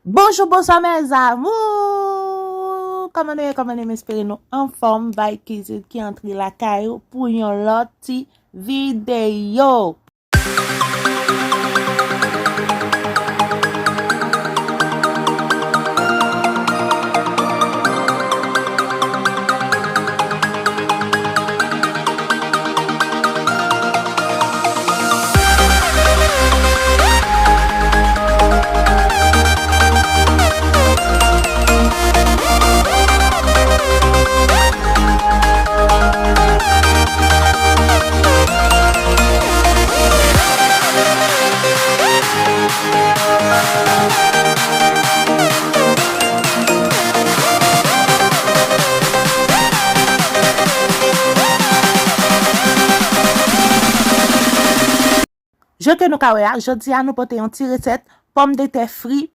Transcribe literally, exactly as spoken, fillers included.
Bonjou, bonswa, mes amours! Kòman nou ye? Kòman nou ye? M espere nou anfòm. Vibe Kizit ki antre lakay ou pou yon lòt ti videyo. Jan ke nou ka wè a, jodi a nou pote yon ti resèt pòmdetè fri